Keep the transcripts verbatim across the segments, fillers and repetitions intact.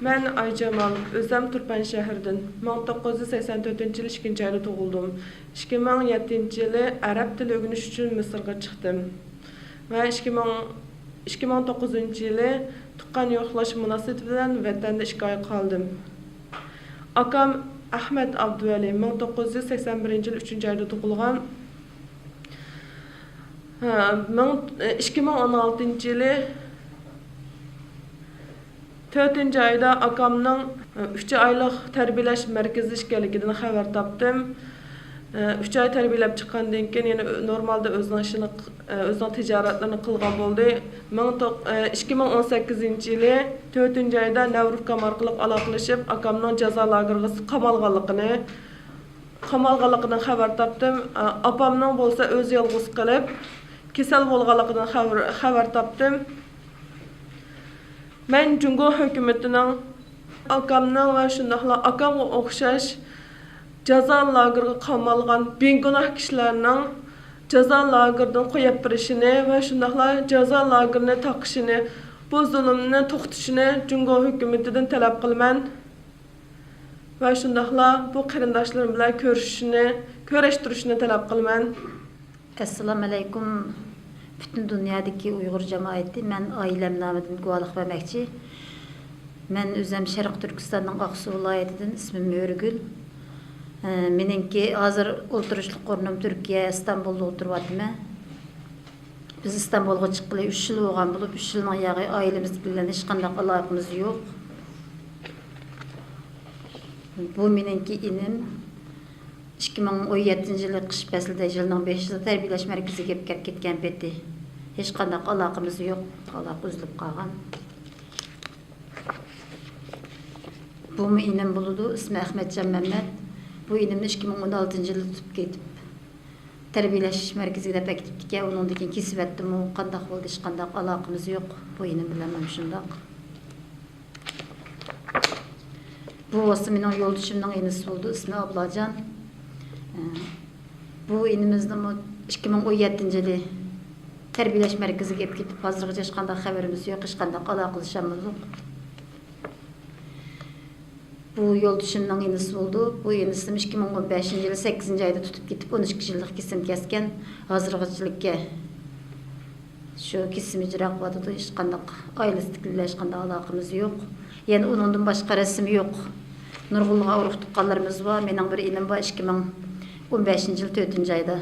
مەن ئايجامال، ئۆزۈم تۇرپان شەھىرىدىن. مىڭ توققۇز يۈز سەكسەن تۆتىنچى يىلى ئىككىنچى ئايدا تۇغۇلدۇم. ئىككى مىڭ يەتتىنچى يىلى ئەرەب تىلى ئۆگىنىش ئۈچۈن مىسىرغا چىقتىم. ۋە ئىككى مىڭ، ئىككى مىڭ توققۇزىنچى يىلى تۇغقان يوقلاش مۇناسىۋىتى بىلەن ۋەتەندە ئىككى ئاي قالدىم. ئاكام ئەخمەت ئابدۇۋەلى مىڭ توققۇز يۈز سەكسەن بىرىنچى يىلى ئۈچىنچى ئايدا تۇغۇلغان. ھە، مىڭ، ئىككى مىڭ ئون ئالتىنچى يىلى تۆتىنچى ئايدا ئاكامنىڭ، ئۈچ ئايلىق تەربىيەلەش مەركىزى ئىكەنلىكىدىن خەۋەر تاپتىم. ئۈچ ئاي تەربىيەلەپ چىققاندىن كېيىن يەنە نورمالدا ئۆزىنىڭ ئىشىنى، ئۆزىنىڭ تىجارەتلىرىنى قىلغان بولدى. مىڭ توق-، ئىككى مىڭ ئون سەككىزىنچى يىلى تۆتىنچى ئايدا نەۋرۇكام ئارقىلىق ئالاقىلىشىپ، ئاكامنىڭ جازا لاگېرىغا قامالغانلىقىنى، قامالغانلىقىدىن خەۋەر تاپتىم. ئاپامنىڭ بولسا ئۆزى يالغۇز قېلىپ، كېسەل بولغانلىقىدىن خەۋەر، خەۋەر تاپتىم. مەن جۇڭگو ھۆكۈمىتىنىڭ ئاكامنىڭ ۋە شۇنداقلا ئاكامغا ئوخشاش جازا لاگېرىغا قامالغان بىگۇناھ كىشىلەرنىڭ جازا لاگېرىدىن قويۇپ بېرىشىنى ۋە شۇنداقلا جازا لاگېرىنى تاقىشىنى، بۇ زۇلۇمنى توختىتىشىنى جۇڭگو ھۆكۈمىتىدىن تەلەپ قىلىمەن. ۋە شۇنداقلا بۇ قېرىنداشلىرىم بىلەن كۆرۈشۈشىنى، كۆرۈشتۈرۈشىنى تەلەپ قىلىمەن. ئەسسالامۇئەلەيكۇم، پۈتۈن دۇنيادىكى ئۇيغۇر جامائىتى. مەن ئائىلەم نامىدىن گۇۋاھلىق بەرمەكچى. مەن ئۆزۈم شەرقىي تۈركىستاننىڭ ئاقسۇ ۋىلايىتىدىن، ئىسمىم مۆرىگۈل. ئە، مېنىڭكى ھازىر ئولتۇرۇشلۇق ئورنۇم تۈركىيە، ئىستانبۇلدا ئولتۇرۇۋاتىمەن. بىز ئىستانبۇلغا چىققىلى ئۈچ يىل بولغان بولۇپ، ئۈچ يىلنىڭ ياغى ئائىلىمىزدىكى بىلەن ھېچقانداق ئالاقىمىز يوق. بۇ مېنىڭكى ئىنىم. ئىككى مىڭ ئون يەتتىنچى يىلى قىش پەسلىدە يىلنىڭ بەشىدە تەربىيەلەش مەركىزىگە ئېلىپ كىرىپ كەتكەن پېتى ھېچقانداق ئالاقىمىز يوق، ئالاقە ئۈزۈلۈپ قالغان. بۇمۇ ئىنىم بولىدۇ، ئىسمى ئەخمەتجان مەمەت. بۇ ئىنىمنى ئىككى مىڭ ئون ئالتىنچى يىلى تۇتۇپ كېتىپ، تەربىيەلەش مەركىزىگە دەپ ئەكېتىپتىكەن، ئۇنىڭدىن كېيىن كېسىۋەتتىمۇ، قانداق بولدى، ھېچقانداق ئالاقىمىز يوق. بۇ ئىنىم بىلەن مانا شۇنداق. بۇ بولسا مېنىڭ يولدىشىمنىڭ ئىنىسى بولىدۇ، ئىسمى ئابلاجان. ئە، بۇ ئىنىمىزنىمۇ ئىككى مىڭ ئون يەتتىنچى يىلى تەربىيەلەش مەركىزىگە ئېلىپ كېتىپ، ھازىرغىچە ھېچقانداق خەۋىرىمىز يوق، ھېچقانداق ئالاقىلىشالمىدۇق. بۇ يولدىشىمنىڭ ئىنىسى بولىدۇ. بۇ ئىنىسىنى ئىككى مىڭ ئون بەشىنچى يىلى سەككىزىنچى ئايدا تۇتۇپ كېتىپ، ئون ئىككى يىللىق كېسىم كەسكەن. ھازىرغىچىلىككە شۇ كېسىم ئىجرا قىلىۋاتىدۇ. ھېچقانداق ئائىلىسىدىكىلەر بىلەن ھېچقانداق ئالاقىمىز يوق. يەنە ئۇنىڭدىن باشقا رەسىمى يوق. نۇرغۇنلىغان ئۇرۇق تۇغقانلىرىمىز بار. مېنىڭ بىر ئىنىم بار، ئىككى مىڭ ئون بەشىنچى يىل تۆتىنچى ئايدا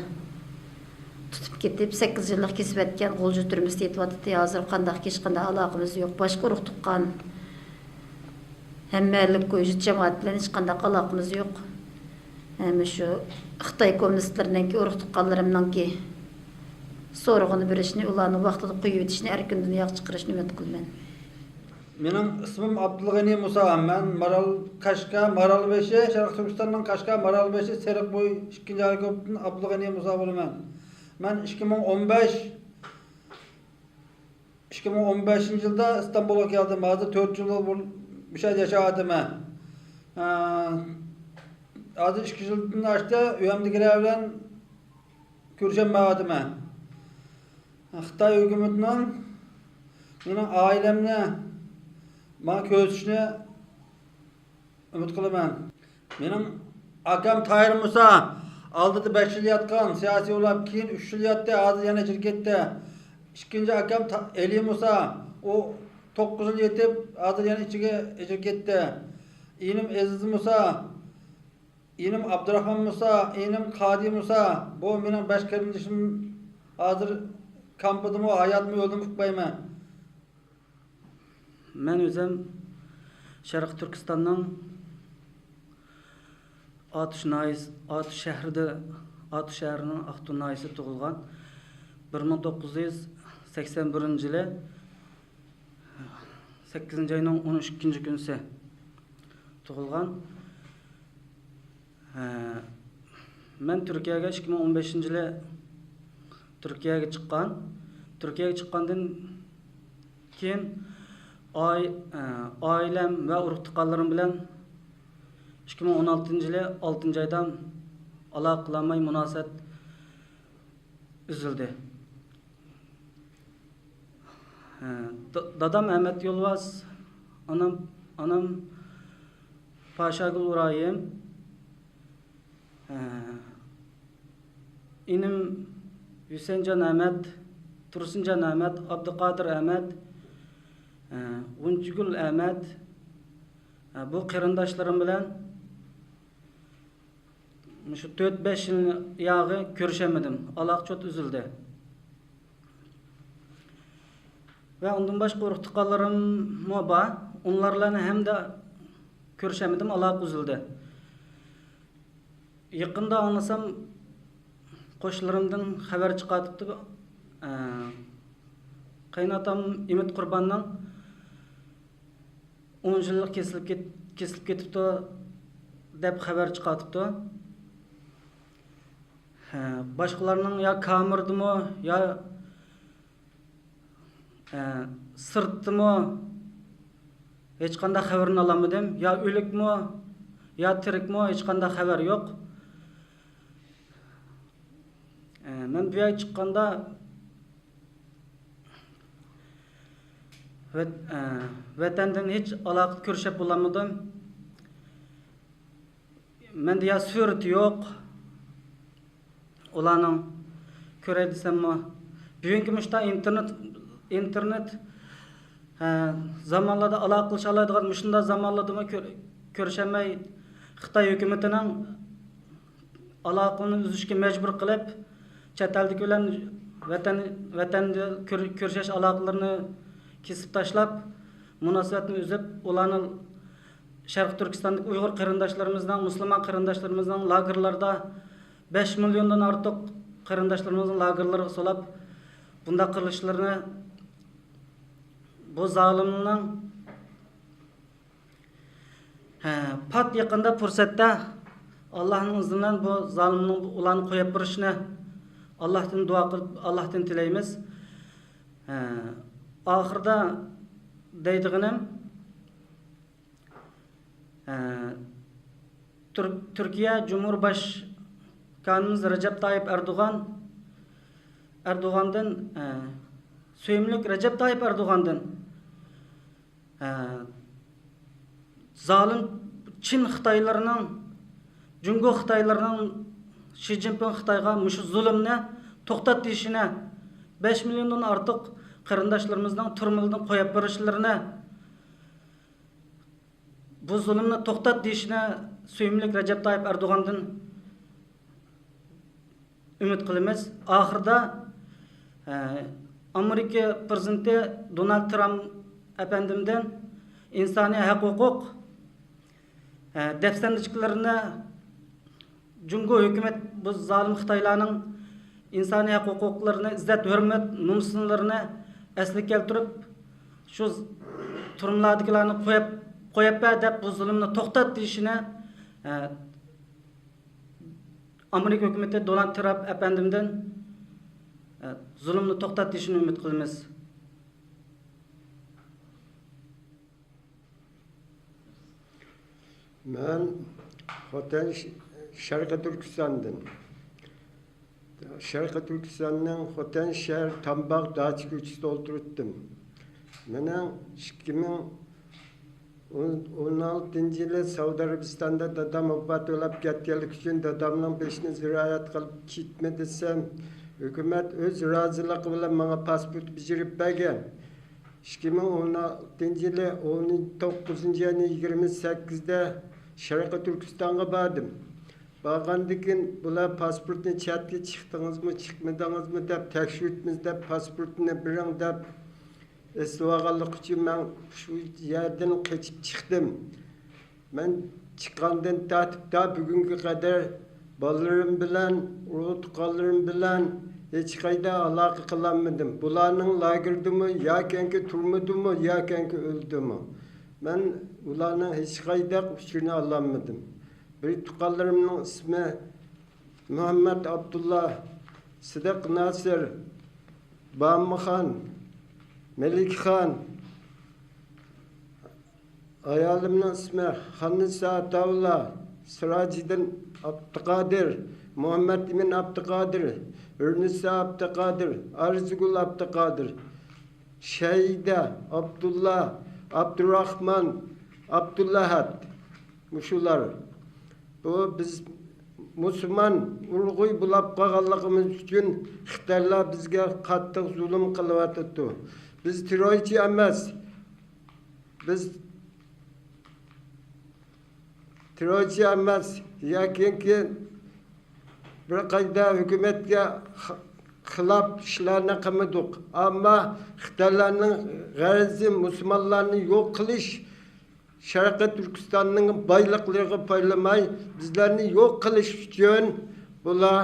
تۇتۇپ كېتىپ، سەككىز يىللىق كېسىۋەتكەن، غۇلجا تۈرمىسىدە يېتىۋاتىدۇ. ھازىر قانداق، ھېچقانداق ئالاقىمىز يوق. باشقا ئۇرۇق تۇغقان، ھەممەلىك جۇمھۇرىيەت جامائەت بىلەن ھېچقانداق ئالاقىمىز يوق. ھەم شۇ خىتاي كوممۇنىستلىرىنىڭكى ئۇرۇق تۇغقانلىرىمنىڭكى سورىقىنى بېرىشنى، ئۇلارنى ۋاقتىدا قويۇۋېتىشنى، ئەركىن دۇنياغا چىقىرىشنى ئۈمىد قىلىمەن. مېنىڭ ئىسمىم ئابدۇلغېنى مۇسا. مەن مارال، كاشكا، مارالبېشى، شەرقىي تۈركىستاننىڭ كاشكا، مارالبېشى، سېرىق بوي ئىككىنچى ئايروپىلانىدىن ئابدۇلغېنى مۇسا بولىمەن. مەن ئىككى مىڭ ئون بەش، ئىككى مىڭ ئون بەشىنچى يىلدا ئىستانبۇلغا كەلدىم. ھازىر تۆت يىل بول-، مۇشۇ يەردە ياشاۋاتىمەن. ئە، ھازىر ئىككى يىلدىن ئاشتى، ئۆيۈمدىكىلەر بىلەن كۆرۈشەلمەيۋاتىمەن. خىتاي ھۆكۈمىتىنىڭ مېنىڭ ئائىلەمنى ماڭا كۆرسىتىشىنى ئۈمىد قىلىمەن. مېنىڭ ئاكام تاھىر مۇسا، ئالدىدا بەش يىل ياتقان، سىياسىي ئوۋلاپ، كېيىن ئۈچ يىل ياتتى، ھازىر يەنە ئىچىگە كەتتى. ئىككىنچى ئاكام تا-، ئېلى مۇسا، ئۇ توققۇز يىل يېتىپ، ھازىر يەنە ئىچىگە، ئىچىگە كەتتى. ئىنىم ئەزىز مۇسا، ئىنىم ئابدۇراخمان مۇسا، ئىنىم قادى مۇسا، بۇ مېنىڭ بەش قېرىندىشىم. ھازىر كامپىدىمۇ، ھاياتمۇ، ئۆلدىمۇ ئۇقمايمەن. مەن ئۆزۈم شەرقىي تۈركىستاننىڭ ئاتۇش ناھىيەسى، ئاتۇش شەھىرىدە، ئاتۇش شەھىرىنىڭ ئاقتۇ ناھىيەسىدە تۇغۇلغان. بىر مىڭ توققۇز يۈز سەكسەن بىرىنچى يىلى سەككىزىنچى ئاينىڭ ئون ئىككىنچى كۈنىسى تۇغۇلغان. ھە، مەن تۈركىيەگە ئىككى مىڭ ئون بەشىنچى يىلى تۈركىيەگە چىققان. تۈركىيەگە چىققاندىن كېيىن ئائىلەم ۋە ئۇرۇق تۇغقانلىرىم بىلەن ئىككى مىڭ ئون ئالتىنچى يىلى ئالتىنچى ئايدا ئالاقە قىلالماي، مۇناسىۋەت ئۈزۈلدى. ھە، دا-، دادام ئەمەت يولۋاس، ئانام ئانام پاشاگۈل ئۇرايىم، ئىنىم ھۈسەنجان ئەمەت، تۇرسۇنجان ئەمەت، ئابدۇقادىر ئەمەت، غۇنچىگۈل ئەمەت، بۇ قېرىنداشلىرىم بىلەن مۇشۇ تۆت-بەش يىل ياغى كۆرۈشەلمىدىم. ئالاقە چوت ئۈزۈلدى. ۋە ئۇندىن باشقا ئۇرۇق-تۇغقانلىرىممۇ بار. ئۇلار بىلەن ھەمدە كۆرۈشەلمىدىم، ئالاقە ئۈزۈلدى. يېقىندا ئاڭلىسام، قوشنىلىرىمدىن خەۋەر چىقىۋاتىپتۇ. ئە، قېيىنئاتام ئىمىت قۇرباننىڭ ئون يىللىق كېسىلىپ كېت-، كېسىلىپ كېتىپتۇ دەپ خەۋەر چىقىۋاتىپتۇ. ھە، باشقىلارنىڭ يا كامېردىمۇ، يا، ھە، سىرتتىمۇ ھېچقانداق خەۋىرىنى ئالالمىدىم. يا ئۆلۈكمۇ، يا تىرىكمۇ، ھېچقانداق خەۋەر يوق. ھە، مەن بۇ يەرگە چىققاندا ۋەت-، ئە، ۋەتەندىن ھېچ ئالاقە كۆرۈشۈپ بولالمىدىم. مەندە يا سۈرىتى يوق ئۇلارنىڭ، كۆرەي دېسەممۇ. بۈگۈنكى مۇشۇنداق ئىنتېرنېت، ئىنتېرنېت، ئە، زامانلاردا ئالاقە قىلىشالايدىغان مۇشۇنداق زامانلاردىمۇ كۆر-، كۆرۈشەلمەي، خىتاي ھۆكۈمىتىنىڭ ئالاقىنى ئۈزۈشكە مەجبۇر قىلىپ، چەت ئەلدىكى بىلەن ۋەتەن، ۋەتەندە كۆر-، كۆرۈشۈش ئالاقىلىرىنى كېسىپ تاشلاپ، مۇناسىۋەتنى ئۈزۈپ، ئۇلارنى شەرقىي تۈركىستاندىكى ئۇيغۇر قېرىنداشلىرىمىزنىڭ، مۇسۇلمان قېرىنداشلىرىمىزنىڭ لاگېرلاردا، بەش مىليوندىن ئارتۇق قېرىنداشلىرىمىزنىڭ لاگېرلىرىغا سولاپ، بۇنداق قىلىشلىرىنى، بۇ زالىمنىڭ ھە، پات يېقىندا پۇرسەتتە ئاللاھنىڭ ئىزنى بىلەن بۇ زالىمنىڭ ئۇلارنى قويۇپ بېرىشىنى ئاللاھتىن دۇئا قىلىپ، ئاللاھتىن تىلەيمىز. ھە، ئاخىرىدا دەيدىغىنىم، ھە، تۈر-، تۈركىيە جۇمھۇر باشكانىمىز رەجەپ تايىپ ئەردوغان، ئەردوغاندىن، ھە، سۆيۈملۈك رەجەپ تايىپ ئەردوغاندىن، ئە، زالىم چىن خىتايلىرىنىڭ، جۇڭگو خىتايلىرىنىڭ شى جىنپىڭ خىتايغا مۇشۇ زۇلۇمنى توختات دېيىشىنى، بەش مىليوندىن ئارتۇق قېرىنداشلىرىمىزنىڭ تۈرمىلىرىدىن قويۇپ بېرىشلىرىنى، بۇ زۇلۇمنى توختات دېيىشىنى سۆيۈملۈك رەجەپ تايىپ ئەردوغاندىن ئۈمىد قىلىمىز. ئاخىرىدا، ئە، ئامېرىكا پىرېزىدېنتى دونالد ترامپ ئەپەندىمدىن ئىنسانىي ھەق ھوقۇق، ئە، دەپسەندىچىلىكلىرىنى، جۇڭگو ھۆكۈمەت بۇ زالىم خىتايلارنىڭ ئىنسانىي ھەق ھوقۇقلىرىنى، ئىززەت ھۆرمەت، نومۇسلىرىنى ئەسلىگە كەلتۈرۈپ، شۇ تۈرمىلەردىكىلەرنى قويۇپ، قويۇپ بەر دەپ بۇ زۇلۇمنى توختات دېيىشىنى، ئە، ئامېرىكا ھۆكۈمىتى دونالد ترامپ ئەپەندىمدىن، ئە، زۇلۇمنى توختات دېيىشىنى ئۈمىد قىلىمىز. مەن خوتەن ش-، شەرقىي تۈركىستاندىن. شەرقىي تۈركىستاننىڭ خوتەن شەھەر تامباغ داچا كوچىسىدا ئولتۇرۇتتۇم. مېنىڭ ئىككى مىڭ ئون، ئون ئالتىنچى يىلى سەئۇدى ئەرەبىستاندا دادام ۋاپات بولاپ كەتكەنلىكى ئۈچۈن دادامنىڭ بېشىنى زىيارەت قىلىپ كېتىمەن دېسەم، ھۆكۈمەت ئۆز رازىلىقى بىلەن ماڭا پاسپورت بېجىرىپ بەرگەن. ئىككى مىڭ ئون ئالتىنچى يىلى ئون توققۇزىنچى ئاينىڭ يىگىرمە سەككىزىدە شەرقىي تۈركىستانغا باردىم. بارغاندىن كېيىن بۇلار پاسپورتنى چەتكە چىقتىڭىزمۇ، چىقمىدىڭىزمۇ دەپ تەكشۈرتىمىز دەپ پاسپورتنى بېرىڭ دەپ ئېسىۋالغانلىقى ئۈچۈن مەن شۇ يەردىن قېچىپ چىقتىم. مەن چىققاندىن تارتىپ تا بۈگۈنگە قەدەر بالىلىرىم بىلەن، ئۇرۇق-تۇغقانلىرىم بىلەن ھېچقايدا ئالاقە قىلالمىدىم. بۇلارنىڭ لاگېردىمۇ ياكەنكى تۈرمىدىمۇ ياكەنكى ئۆلدىمۇ. مەن ئۇلارنىڭ ھېچقايداق ئۇچۇرىنى ئالالمىدىم. بىر تۇغقانلىرىمنىڭ ئىسمى مۇھەممەد ئابدۇللا، سىدىق ناسىر، بامىخان، مەلىكخان، ئايالىمنىڭ ئىسمى خاننىسا ئاتاۋۇللا، سىراجىدىن ئابدۇقادىر، مۇھەممەد ئىمىن ئابدۇقادىر، ھۆرنىسا ئابدۇقادىر، ئارزۇگۈل ئابدۇقادىر، شەيدە، ئابدۇللا، ئابدۇراخمان، ئابدۇللاھەد، مۇشۇلار. بۇ بىز مۇسۇلمان ئۇيغۇر بولاپ قالغانلىقىمىز ئۈچۈن خىتايلار بىزگە قاتتىق زۇلۇم قىلىۋاتىدۇ. بىز تېررورچى ئەمەس. بىز تېررورچى ئەمەس ياكىكى بىر قايدا ھۆكۈمەتكە خ-، خىلاپ ئىشلارنى قىلمىدۇق. ئەمما خىتايلارنىڭ غەرىزى مۇسۇلمانلارنى يوق قىلىش، شەرقىي تۈركىستاننىڭ بايلىقلىرىغا پايلىماي، بىزلەرنى يوق قىلىش ئۈچۈن بۇلار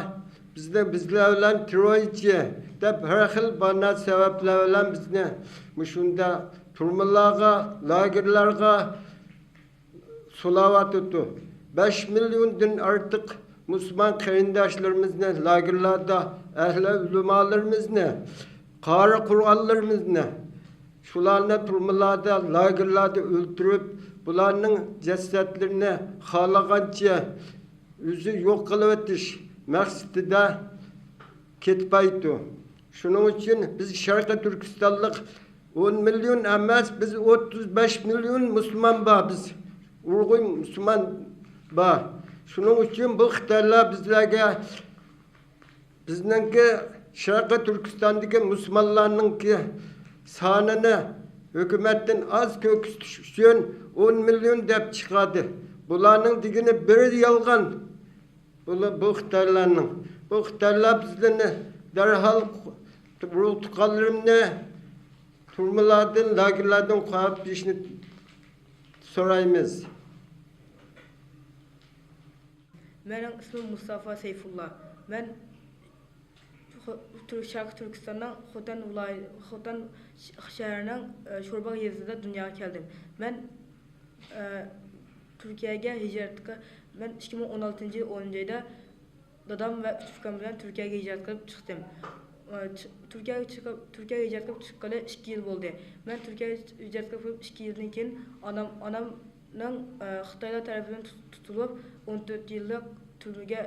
بىزنى، بىزلەر بىلەن تېررورچى دەپ ھەر خىل باھانە سەۋەبلەر بىلەن بىزنى مۇشۇنداق تۈرمىلەرگە، لاگېرلارغا سولاۋاتىدۇ. بەش مىليوندىن ئارتۇق مۇسۇلمان قېرىنداشلىرىمىزنى لاگېرلاردا، ئەھلى ئۆلىمالىرىمىزنى، قارى قۇرئانلىرىمىزنى، شۇلارنى تۈرمىلەردە، لاگېرلاردا ئۆلتۈرۈپ، بۇلارنىڭ جەسەتلىرىنى خالىغانچە ئۆزى يوق قىلىۋېتىش مەقسىتىدە كېتىپ بايتۇ. شۇنىڭ ئۈچۈن بىز شەرقىي تۈركىستانلىق ئون مىليون ئەمەس، بىز ئوتتۇز بەش مىليون مۇسۇلمان بار، بىز ئۇيغۇر مۇسۇلمان بار. شۇنىڭ ئۈچۈن بۇ خىتايلار بىزلەرگە، بىزنىڭكى شەرقىي تۈركىستاندىكى مۇسۇلمانلارنىڭكى سانىنى ھۆكۈمەتتىن ئاز كۆرسىتىش ئۈچۈن ئون مىليون دەپ چىقاردى. بۇلارنىڭ دېگىنى بىر يالغان. بۇلار، بۇ خىتايلارنىڭ، بۇ خىتايلار بىزلەرنى دەرھال ئۇرۇق-تۇغقانلىرىمنى تۈرمىلەردىن، لاگېرلاردىن قوغلاپ بېرىشنى سورايمىز. مېنىڭ ئىسمىم مۇستافا سەيفۇللا. مەن خو-، تۈر-، شەرقىي تۈركىستاننىڭ خوتەن ۋىلايە-، خوتەن ش-، شەھىرىنىڭ، ئە، شورباغ يېزىسىدا دۇنياغا كەلدىم. مەن، ئە، تۈركىيەگە ھىجرەت قىل-، مەن ئىككى مىڭ ئون ئالتىنچى يىل ئونىنچى ئايدا دادام ۋە ئۈچ ئۇكام بىلەن تۈركىيەگە ھىجرەت قىلىپ چىقتىم. ئە، چ-، تۈركىيەگە چىقىپ، تۈركىيەگە ھىجرەت قىلىپ چىققىلى ئىككى يىل بولدى. مەن تۈركىيەگە ھىجرەت قىلىپ ئىككى يىلدىن كېيىن ئانام، ئانامنىڭ، ئە، خىتايلار تەرىپىدىن تۇت-، تۇتۇلۇپ، ئون تۆت يىللىق تۈرمىگە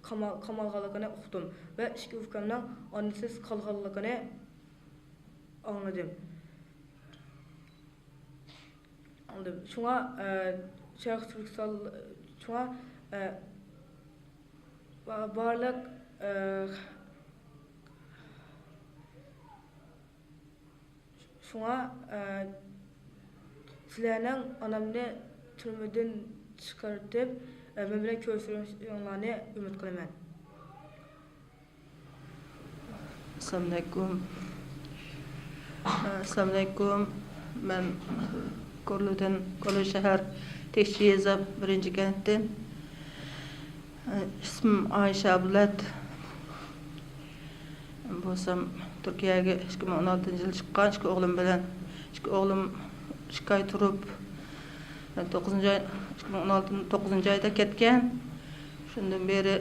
قاما-، قامالغانلىقىنى ئۇقتۇم ۋە ئىككى ئۇكامنىڭ ئانىسىز قالغانلىقىنى ئاڭلىدىم. ئاڭلىدىم. شۇڭا، ئە، شەرقىي تۈركىستان، شۇڭا، ئە، با-، بارلىق، ئە، شۇڭا، ئە، سىلەرنىڭ ئانامنى تۈرمىدىن چىقىرتىپ، ئە، مەن بىلەن كۆرۈشتۈرۈشۈڭلارنى ئۈمىد قىلىمەن. ئەسسالامۇئەلەيكۇم. ئەسسالامۇئەلەيكۇم. مەن كورلىدىن، كورلى شەھەر تېكچى يېزا بىرىنچى كەنتتىن. ئىسمىم ئايشە ئابلەت. بولسام تۈركىيەگە ئىككى مىڭ ئون ئالتىنچى يىل چىققان، ئىككى ئوغلۇم بىلەن. ئىككى ئوغلۇم ئىككى ئاي تۇرۇپ، توققۇزىنچى ئاي، ئىككى مىڭ ئون ئالتىنىڭ توققۇزىنچى ئايدا كەتكەن. شۇندىن بېرى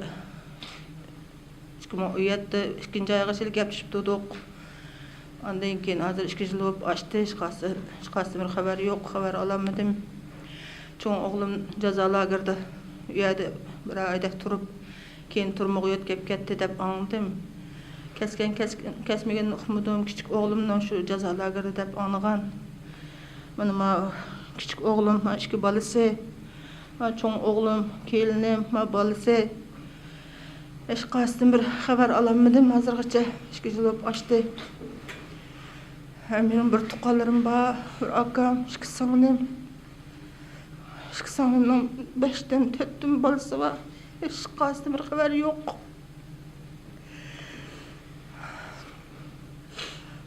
ئىككى مىڭ ئون يەتتە ئىككىنچى ئايغىچە گەپلىشىپ تۇردۇق. ئاندىن كېيىن ھازىر ئىككى يىل بولۇپ ئاشتى، ھېچقايسى-، ھېچقايسىدىن بىر خەۋەر يوق، خەۋەر ئالالمىدىم. چوڭ ئوغلۇم جازا لاگېرىدا ئۇ يەردە بىر ئايدەك تۇرۇپ، كېيىن تۈرمىگە يۆتكەپ كەتتى دەپ ئاڭلىدىم. كەسكەن، كەس-، كەسمىگىنىنى ئۇقمىدىم، كىچىك ئوغلۇمنىڭ شۇ جازا لاگېرى دەپ ئاڭلىغان. مانا ما كىچىك ئوغلۇم، ما ئىككى بالىسى، ما چوڭ ئوغلۇم، كېلىنىم، ما بالىسى. ھېچقايسىدىن بىر خەۋەر ئالالمىدىم ھازىرغىچە، ئىككى يىل بولۇپ ئاشتى. ھە، مېنىڭ بىر تۇغقانلىرىم بار، بىر ئاكام، ئىككى سىڭلىم. ئىككى سىڭلىمنىڭ بەشتىن، تۆتتىن بالىسى بار. ھېچقايسىدىن بىر خەۋەر يوق.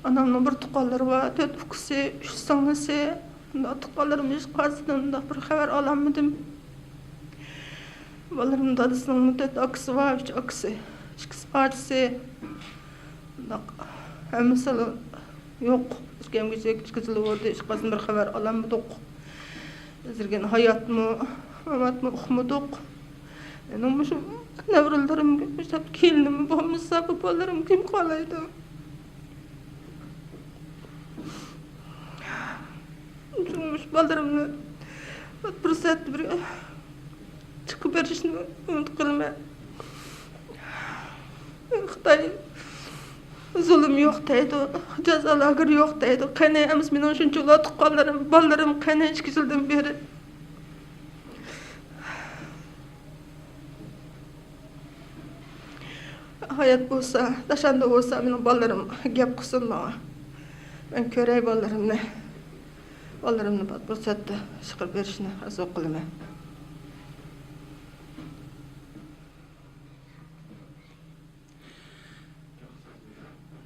ئانامنىڭ بىر تۇغقانلىرى بار، تۆت ئۇكىسى، ئۈچ سىڭلىسى. مۇنداق تۇغقانلىرىم ھېچقايسىدىن مۇنداق بىر خەۋەر ئالالمىدىم. بالىلىرىم دادىسىنىڭمۇ تۆت ئاكىسى بار، ئۈچ ئاكىسى، ئىككىسى ئاچىسى. مۇنداق ھەممىسىلا يوق. ئىككىمىز ئىككى يىل بولدى، ھېچقايسىدىن بىر خەۋەر ئالالمىدۇق. ھازىرغىچە ھاياتمۇ، ماماتمۇ ئۇقمىدۇق. مېنىڭ مۇشۇ نەۋرىلىرىم، مۇشۇ كېلىنىم بولمىسا، بۇ بالىلىرىم كىم قالايدۇ؟ مۇشۇ بالىلىرىمنى بىر سەتتە بىر چىقىپ بېرىشىنى ئۈمىد قىلىمەن. خىتاي زۇلۇم يوق دەيدۇ، جازا لاگېرى يوق دەيدۇ. قېنى، ئەمىسە مېنىڭ شۇنچىۋالا تۇغقانلىرىم، بالىلىرىم قېنى ئىككى يىلدىن بېرى؟ ھايات بولسا، داشاندا بولسا، مېنىڭ بالىلىرىم گەپ قىلسۇن ماڭا. مەن كۆرەي بالىلىرىمنى. بالىلىرىمنى بار پۇرسەتتە چىقىرىپ بېرىشنى ئارزۇ قىلىمەن.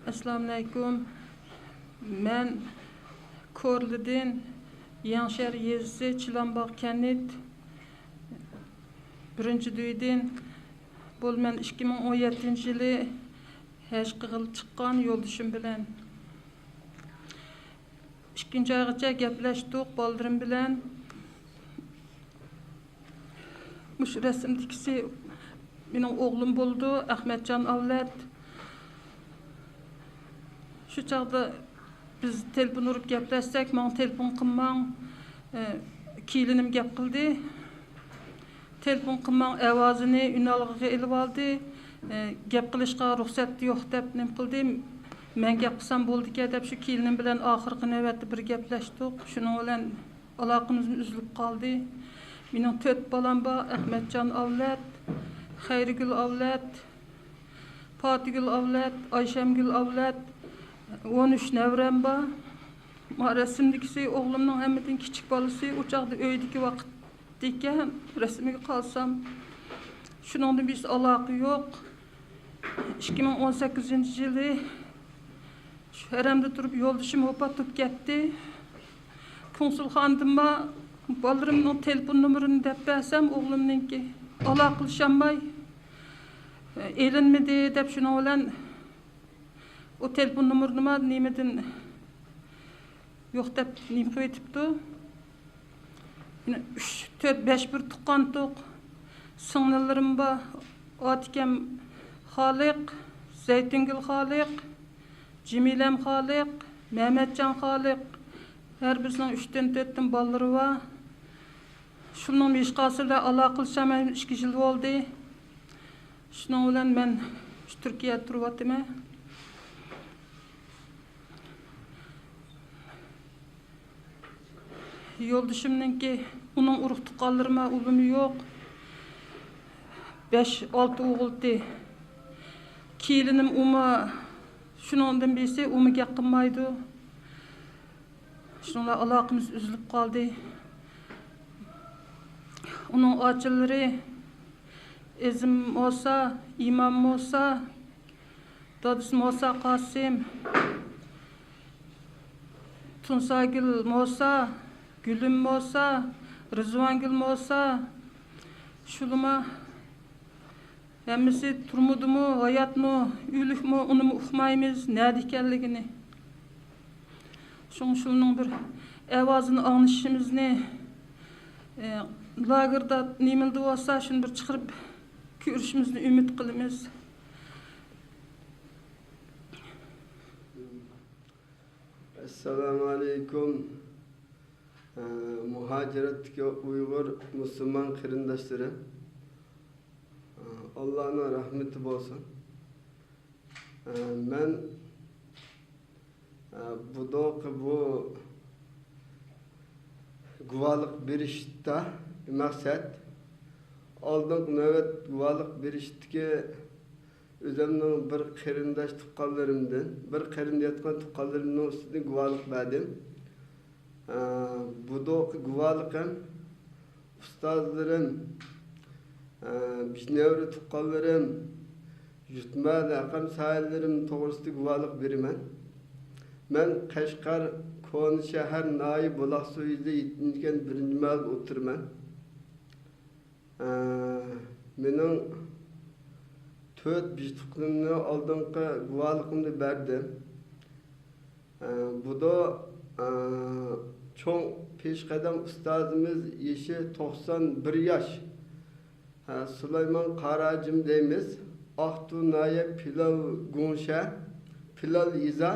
ئەسسالامۇئەلەيكۇم. مەن كورلىدىن، يېڭىشەھەر يېزىسى، چىلانباغ كەنت، بىرىنچى دۈيدىن. بۇ مەن ئىككى مىڭ ئون يەتتىنچى يىلى ھەج قىلغىلى چىققان يولدىشىم بىلەن. ئىككىنچى ئايغىچە گەپلەشتۇق بالىلىرىم بىلەن. مۇشۇ رەسىمدىكىسى مېنىڭ ئوغلۇم بولىدۇ، ئەخمەتجان ئابلەت. شۇ چاغدا بىز تېلېفون ئۇرۇپ گەپلەشسەك، ماڭا تېلېفون قىلماڭ، ئە، كېلىنىم گەپ قىلدى. تېلېفون قىلماڭ، ئاۋازىنى ئۈنئالغىغا ئېلىۋالدى. ئە، گەپ قىلىشقا رۇخسەت يوق دەپ نېمە قىلدى. مەن گەپ قىلسام بولىدىكەن دەپ شۇ كېلىنىم بىلەن ئاخىرقى نۆۋەتتە بىر گەپلەشتۇق. شۇنىڭ بىلەن ئالاقىمىزمۇ ئۈزۈلۈپ قالدى. مېنىڭ تۆت بالام بار، ئەخمەتجان ئابلەت، خەيرىگۈل ئابلەت، پاتىگۈل ئابلەت، ئايشەمگۈل ئابلەت، ئون ئۈچ نەۋرەم بار. ما رەسىمدىكىسى ئوغلۇمنىڭ ھەممىدىن كىچىك بالىسى، ئۇ چاغدا ئۆيدىكى ۋاقىت ئىكەن، رەسىمىگە قارىسام، شۇنىڭدىن بېرى ئالاقە يوق. ئىككى مىڭ ئون سەككىزىنچى يىلى شۇ ھەرەمدە تۇرۇپ يولدىشىم ۋاپات بولۇپ كەتتى. كونسۇلخانىدىمۇ بالىلىرىمنىڭ تېلېفون نومۇرىنى دەپ بەرسەم، ئوغلۇمنىڭكى، ئالاقىلىشالماي، ئېلىنمىدى دەپ، شۇنىڭ بىلەن ئۇ تېلېفون نومۇرىنىمۇ نېمىدىن يوق دەپ نېمە قىلىۋېتىپتۇ. يەنە ئۈچ، تۆت، بەش بىر تۇغقانتۇق، سىڭلىلىرىم بار. ئاتىكەم خالىق، زەيتۇنگۈل خالىق، جېمىلەم خالىق، مەمەتجان خالىق. ھەر بىرسىنىڭ ئۈچتىن، تۆتتىن بالىلىرى بار. شۇنىڭ ھېچقايسى بىلەن ئالاقىلىشالماي ئىككى يىل بولدى. شۇنىڭ بىلەن مەن شۇ تۈركىيەدە تۇرۇۋاتىمەن. يولدىشىمنىڭكى، ئۇنىڭ ئۇرۇق تۇغقانلىرىمۇ، ئۇلىمۇ يوق. بەش، ئالتە ئوغۇلتى. كېلىنىم ئۇمۇ، شۇنىڭدىن بىرسى ئۇمۇ گەپ قىلمايدۇ. شۇنىڭ بىلەن ئالاقىمىز ئۈزۈلۈپ قالدى. ئۇنىڭ ئاچىلىرى ئېزىم موسا، ئىمام موسا، دادىسى موسا قاسىم، تۇنساگۈل موسا، گۈلۈم موسا، رىزۋانگۈل موسا، شۇلىما ھەممىسى تۈرمىدىمۇ، ھاياتمۇ، ئۆلۈكمۇ، ئۇنىمۇ ئۇقمايمىز، نەدە ئىكەنلىكىنى. شۇڭا شۇنىڭ بىر ئاۋازىنى ئاڭلىشىمىزنى، ئە، لاگېردا نېمىلدە بولسا، شۇنى بىر چىقىرىپ كۆرۈشىمىزنى ئۈمىد قىلىمىز. ئەسسالامۇئەلەيكۇم. ئە، مۇھاجىرەتتىكى ئۇيغۇر مۇسۇلمان قېرىنداشلىرىم. ئاللانىڭ رەھمىتى بولسۇن. مەن بۇدۇقى بۇ گۇۋاھلىق بېرىشتا مەقسەت، ئالدىنقى نۆۋەت گۇۋاھلىق بېرىشتىكى ئۆزۈمنىڭ بىر قېرىنداش تۇغقانلىرىمدىن، بىر قېرىندا ياتقان تۇغقانلىرىمنىڭ ئۈستىدىن گۇۋاھلىق بەردىم. بۇدۇقى گۇۋاھلىقىم ئۇستازلىرىم، بىچ نەۋرە تۇغقانلىرىم، يۇرتما ھەمسايىلىرىم توغرىسىدا گۇۋاھلىق بېرىمەن. مەن قەشقەر كونا شەھەر ناھىيە بۇلاقسۇ يېزا يەتتىنچى كەنت بىرىنچى مەھەللىدە ئولتۇرىمەن. مېنىڭ تۆت بىچ تۇغقىنىمنى ئالدىنقى گۇۋاھلىقىمدا بەردىم. بۇدا، چوڭ پېشقەدەم ئۇستازىمىز، يېشى توقسان بىر ياش، سۇلايمان قاراجىم دەيمىز. ئاقتۇ ناھىيە پىلال گۇڭشە، پىلال يېزا،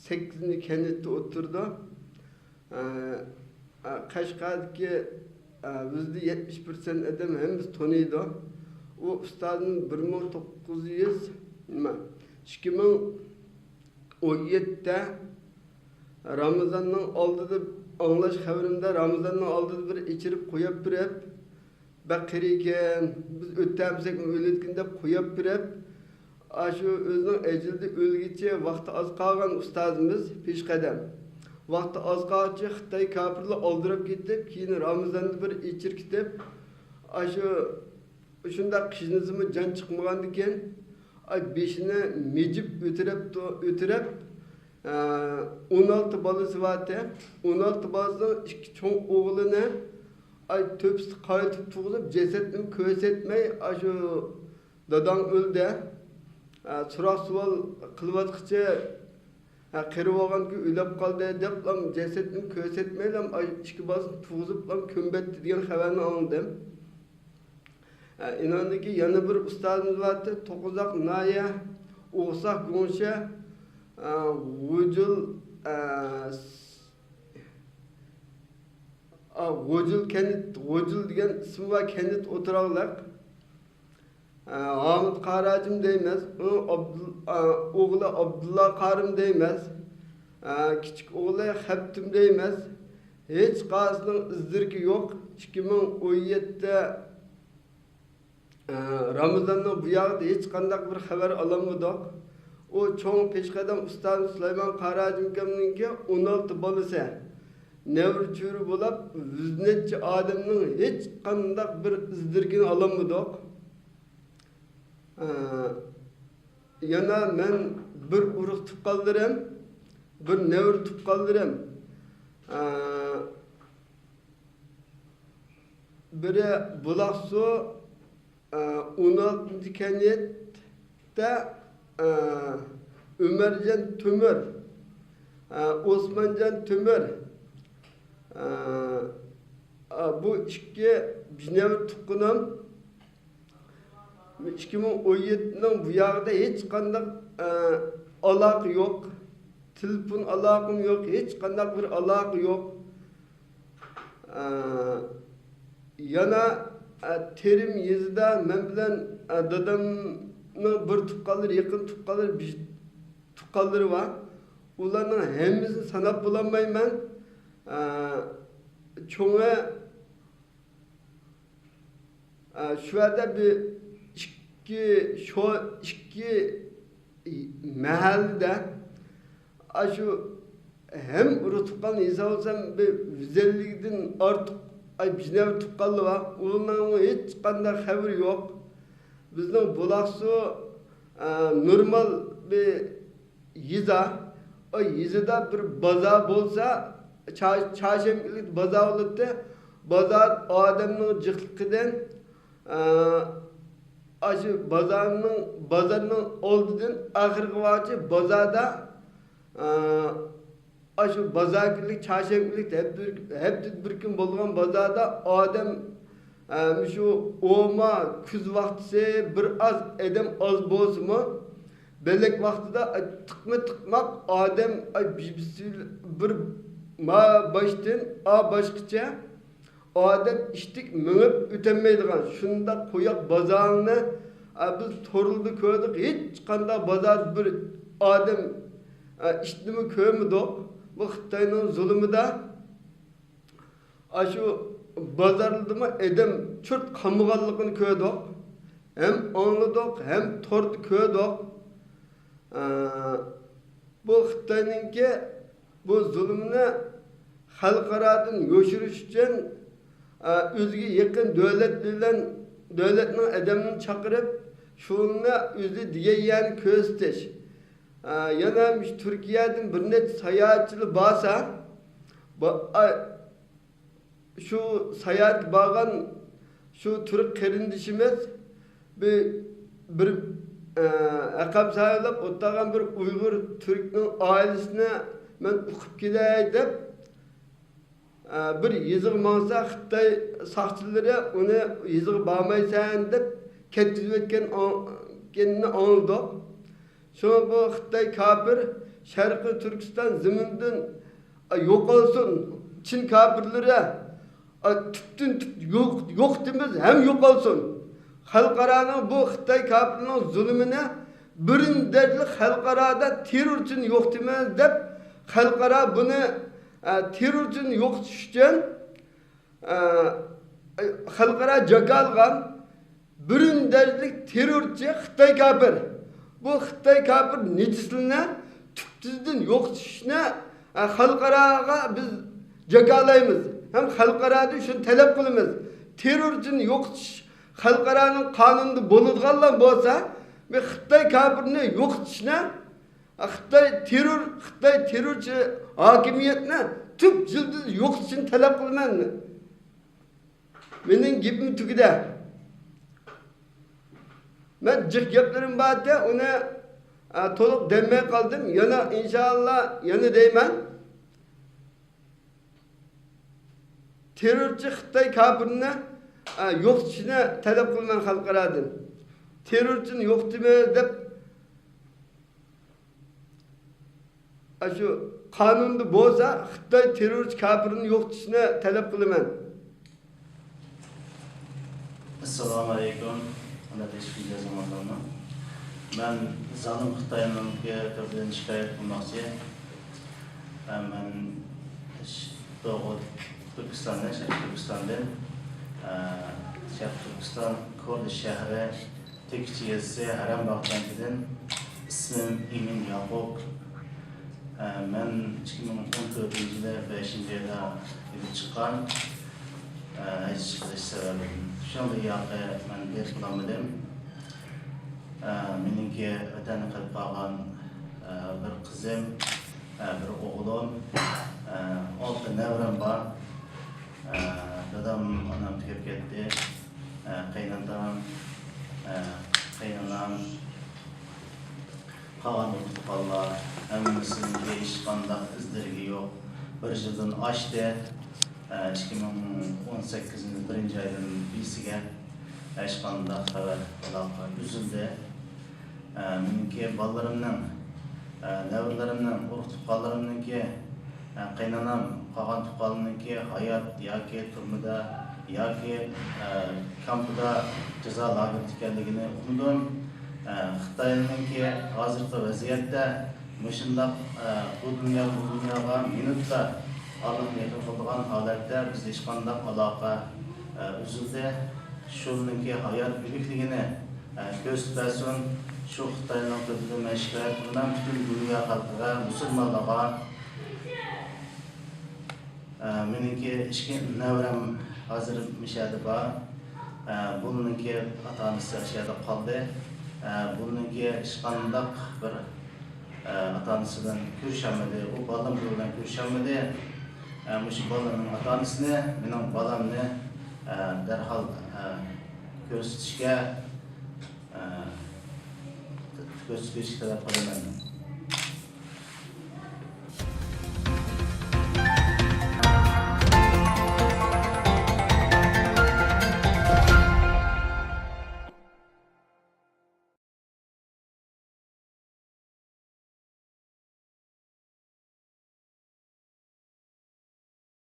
سەككىزىنچى كەنتتە ئولتۇرىدۇ. قەشقەردىكى، يۈزدە يەتمىش پىرسەنت ئادەم ھەممىسى تونۇيدۇ. ئۇ ئۇستازنى بىر مىڭ توققۇز يۈز، نېمە، ئىككى مىڭ ئون يەتتىدە رامىزاننىڭ ئالدىدا، ئاڭلاش خەۋىرىمدە، رامىزاننىڭ ئالدىدا بىر ئېچىرىپ قويۇپ بېرىپ، بەك قېرى ئىكەن، بىز ئۆتەمسەك ئۆلىدىكىن دەپ قويۇپ بېرىپ، ئاشۇ ئۆزىنىڭ ئەجىلىدە ئۆلگۈچە ۋاقتى ئاز قالغان ئۇستازىمىز پېشقەدەم. ۋاقتى ئاز قالغۇچە خىتاي كاپىرلار ئالدىراپ كېتىپ، كېيىن رامىزاندا بىر ئېچىر كېتىپ، ئاشۇ شۇنداق قىژنىسىمۇ جان چىقمىغاندىكىن، ئاي، بېشىنى مىجىپ ئۆتۈرەپتۇ-، ئۆتۈرەپ، ئە، ئون ئالتە بالىسى بارتى. ئون ئالتە بالىسىنىڭ ئىككى چوڭ ئوغلىنى، ئاي، تۆپىسىدە قايتىپ تۇغۇزۇپ، جەسەتنىمۇ كۆرسەتمەي، ئاشۇ داداڭ ئۆلدى، ئە، سوراق سوئال قىلىۋاتقۇچە، ئە، قېرىۋالغانكى ئۆلۈپ قالدى دەپلام جەسەتنى كۆرسەتمەيلام، ئاي، ئىككى بالىسىنى تۇغۇزۇپلام كۆمۈۋەتتى دېگەن خەۋەرنى ئاڭلىدىم. ئە، ئىناندىكى يەنە بىر ئۇستازىمىز بارتى، توققۇزاق ناھىيە ئوغساق گۇڭشە، ئە، غۇجۇل، ئە، س-، ئا، غوجۇل كەنت، غوجۇل دېگەن ئىسمى بار كەنت ئوتراقلىق. ئا، ھامىت قاراجىم دەيمىز، ئۇنىڭ ئابدۇل-، ئا، ئوغلى ئابدۇللا قارىم دەيمىز، ئا، كىچىك ئوغلى خەپتىم دەيمىز. ھېچقايسىنىڭ ئىز-دېرىكى يوق. ئىككى مىڭ ئون يەتتە ئە، رامىزاننىڭ بۇ ياغىدا ھېچقانداق بىر خەۋەر ئالالمىدۇق. ئۇ چوڭ پېشقەدەم ئۇستازىمىز سۇلايمان قاراجىمكامنىڭكى ئون ئالتە بالىسى، نەۋرە-چۆرە بولاپ، يۈز نەچچە ئادەمنىڭ ھېچقانداق بىر ئىز-دېرىكىنى ئالالمىدۇق. ئە، يەنە مەن بىر ئۇرۇق تۇغقانلىرىم، بىر نەۋرە تۇغقانلىرىم، ئە، بىرى بۇلاقسۇ، ئە، ئون ئالتىنچى كەنتتە، ئە، ئۆمەرجان تۆمۈر، ئە، ئوسمانجان تۆمۈر، ئە، ئە، بۇ ئىككى بىر نەۋرە تۇغقىنىم. ئىككى مىڭ ئون يەتتىنىڭ بۇ ياغىدا ھېچقانداق، ئە، ئالاقە يوق. تېلېفون ئالاقىمۇ يوق، ھېچقانداق بىر ئالاقە يوق. ئە، يەنە، ئە، تېرىم يېزىدا مەن بىلەن، ئە، دادامنىڭ بىر تۇغقانلىرى، يېقىن تۇغقانلىرى، بىر تۇغقانلىرى بار. ئۇلارنىڭ ھەممىسىنى ساناپ بولالمايمەن. ئە، چوڭى ئە، شۇ يەردە بىر ئىككى شو-، ئىككى مەھەللىدە، ئاشۇ ھەم ئۇرۇق تۇغقان ھېسابلىسام، بىر يۈز ئەللىكتىن ئارتۇق، ئاي، بىر نەۋرە تۇغقانلار بار. ئۇلارنىڭ ھېچقانداق خەۋىرى يوق. بىزنىڭ بۇلاقسۇ، ئە، نورمال بىر يېزا، ئۇ يېزىدا بىر بازار بولسا، چا-، چارشەنبە كۈنى بازار بولاتتى. بازار ئادەمنىڭ جىقلىقىدىن، ئە، ئاشۇ بازارنىڭ، بازارنىڭ ئالدىدىن ئاخىرغا بارغۇچە بازاردا، ئە، ئاشۇ بازار كۈنلۈك، چارشەنبە كۈنلۈك ھەپتە-، ھەپتىدە بىر كۈن بولىدىغان بازاردا ئادەم، ئە، مۇشۇ ئوما، كۈز ۋاقتىسى بىر ئاز ئادەم ئاز بولسىمۇ، بۆلەك ۋاقتىدا، ئە، تىقما تىقماق ئادەم، ئە، بىر، بىر ما باشتىن ئا باشقىچە ئادەم ئىشتىك مېڭىپ ئۆتەلمەيدىغان شۇنداق قويۇق بازارنى، ئە، بىز توردا كۆردۇق، ھېچقانداق بازاردا بىر ئادەم، ئە، ئىتنىمۇ كۆرمىدۇق. بۇ خىتاينىڭ زۇلۇمىدا ئاشۇ بازارلىدىمۇ ئادەم چۇرت قالمىغانلىقىنى كۆردۇق. ھەم ئاڭلىدۇق، ھەم توردا كۆردۇق. ئە، بۇ خىتاينىڭكى بۇ زۇلۇمىنى خەلقئارادىن يوشۇرۇش ئۈچۈن، ئە، ئۆزىگە يېقىن دۆلەت بىلەن، دۆلەتنىڭ ئادەملىرىنى چاقىرىپ، شۇنى ئۆزى دېگەن يەرنى كۆرسىتىش. ئە، يەنە مۇشۇ تۈركىيەدىن بىر نەچچە ساياھەتچىلەر بارسا، بۇ، ئە، شۇ ساياھەتكە بارغان شۇ تۈرك قېرىندىشىمىز بىر، بىر، ئە، ھەقەم ساياھلىق ئولتۇرغان بىر ئۇيغۇر تۈركنىڭ ئائىلىسىنى مەن ئۇقۇپ كېلەي دەپ، ئە، بىر يېزىغا ماڭسا، خىتاي ساقچىلىرى ئۇنى يېزىغا بارمايسەن دەپ كەتكۈزۈۋەتكەن ئاڭ-، كەننى ئاڭلىدۇق. شۇڭا بۇ خىتاي كاپىر شەرقىي تۈركىستان زېمىنىدىن، ئا، يوقالسۇن. چىن كاپىرلىرى، ئا، تۈپتىن تۈپ يوق، يوقىتىمىز ھەم يوقالسۇن. خەلقئارانىڭ بۇ خىتاي كاپىرىنىڭ زۇلۇمىنى بىرىنچى دەرىجىلىك خەلقئارادا تېررورچىنى يوقىتىمىز دەپ، خەلقئارا بۇنى، ئا، تېررورچىنى يوقىتىش ئۈچۈن، ئا، خەلقئارا جاكارلىغان بىرىنچى دەرىجىلىك تېررورچى خىتاي كاپىر. بۇ خىتاي كاپىر نىجىسلىرىنى تۈپتۈزدىن يوقىتىشنى، ئە، خەلقئاراغا بىز جاكارلايمىز ھەم خەلقئارادىن شۇنى تەلەپ قىلىمىز. تېررورچىنى يوقىتىش خەلقئارانىڭ قانۇنىدا بولىدىغانلا بولسا، بۇ خىتاي كاپىرنى يوقىتىشنى، خىتاي تېررور، خىتاي تېررورچى ھاكىمىيەتنى تۈپ يىلتىزىدىن يوقىتىشنى تەلەپ قىلىمەن. مېنىڭ گېپىم تۈگىدى. مەن جىق گەپلىرىم بار ئىدى، ئۇنى، ئە، تولۇق دەيمەي قالدىم. يەنە ئىنشائاللا يەنە دەيمەن. تېررورچى خىتاي كاپىرىنى، ئە، يوقىتىشنى تەلەپ قىلىمەن خەلقئارادىن. تېررورچىنى يوقىتىمىز دەپ ئاشۇ قانۇندا بولسا، خىتاي تېررورچى كاپىرىنى يوقىتىشنى تەلەپ قىلىمەن. ئەسسالامۇ ئەلەيكۇم، ھۆرمەتلىك ئىشقىلىپ يازغانلارنىڭ. مەن زالىم خىتاينىڭكى تۆھپىدىن شىكايەت قىلماقچى. ئە، مەن ش-، دوغۇ تۈركىستاندىن، شەرقىي تۈركىستاندىن، ئە، شەرقىي تۈركىستان كورلا شەھىرى تېكىچە يېزىسى ھەرەم باغ كەنتىدىن. ئىسمىم ئىمىن ياقۇپ. ئە، مەن ئىككى مىڭ ئون تۆتىنچى يىلى بەشىنچى ئايدا كېلىپ چىققان، ئە، ھەج قىلىش سەۋەبىدىن. شۇنىڭدىن ياقى مەن بېرىپ بولالمىدىم. ئە، مېنىڭكى ۋەتەندە قېلىپ قالغان، ئە، بىر قىزىم، ئە، بىر ئوغلۇم، ئە، ئالتە نەۋرەم بار. ئە، دادام، ئانام تۈگەپ كەتتى. ئە، قېيىنئاتام، ئە، قېيىنئانام، قالغان ئۇكا-تۇغقانلار ھەممىسىنىڭكى ھېچقانداق ئىز-دېرىكى يوق. بىر يىلدىن ئاشتى. ئىككى مىڭ ئون سەككىزىنچى بىرىنچى ئايدىن بېسىگە ھېچقانداق خەۋەر، ئالاقە ئۈزۈلدى. مېنىڭكى بالىلىرىمنىڭ، نەۋرىلىرىمنىڭ، ئۇرۇق-تۇغقانلىرىمنىڭكى، قېيىنئانام، قالغان تۇغقانلىرىمنىڭكى ھايات ياكى تۈرمىدە ياكى كامپىدا، جازا لاگېرىدا ئىكەنلىكىنى ئۇقمىدىم. خىتاينىڭكى ھازىرقى ۋەزىيەتتە مۇشۇنداق، ئە، بۇ دۇنيا، بۇ دۇنياغا مىنۇتتا ئارىلىقنى يېقىن قىلىدىغان ھالەتتە بىز ھېچقانداق ئالاقە، ئە، ئۈزۈلدى. شۇنىڭكى ھايات ئۆلۈكلۈكىنى، ئە، كۆرسىتىپ بەرسۇن. شۇ خىتاينىڭ تۆھپىدىن مەن شىكايەت قىلىمەن پۈتۈن دۇنيا خەلقىگە، مۇسۇلمانلارغا. ئە، مېنىڭكى ئىككى نەۋرەم ھازىر مىشەدە بار. ئە، بۇنىڭكى ئاتا-ئانىسى ئاشۇ يەردە قالدى. ئە، بۇنىڭكى ھېچقانداق بىر، ئە، ئاتا-ئانىسى بىلەن كۆرۈشەلمىدى. ئۇ بالىلىرىم بىلەن كۆرۈشەلمىدى. ئە، مۇشۇ بالىلىرىمنىڭ ئاتا-ئانىسىنى، مېنىڭ بالامنى، ئە، دەرھال، ئە، كۆرسىتىشكە، ئە، كۆرسىتىپ بېرىشكە تەلەپ قىلىمەن.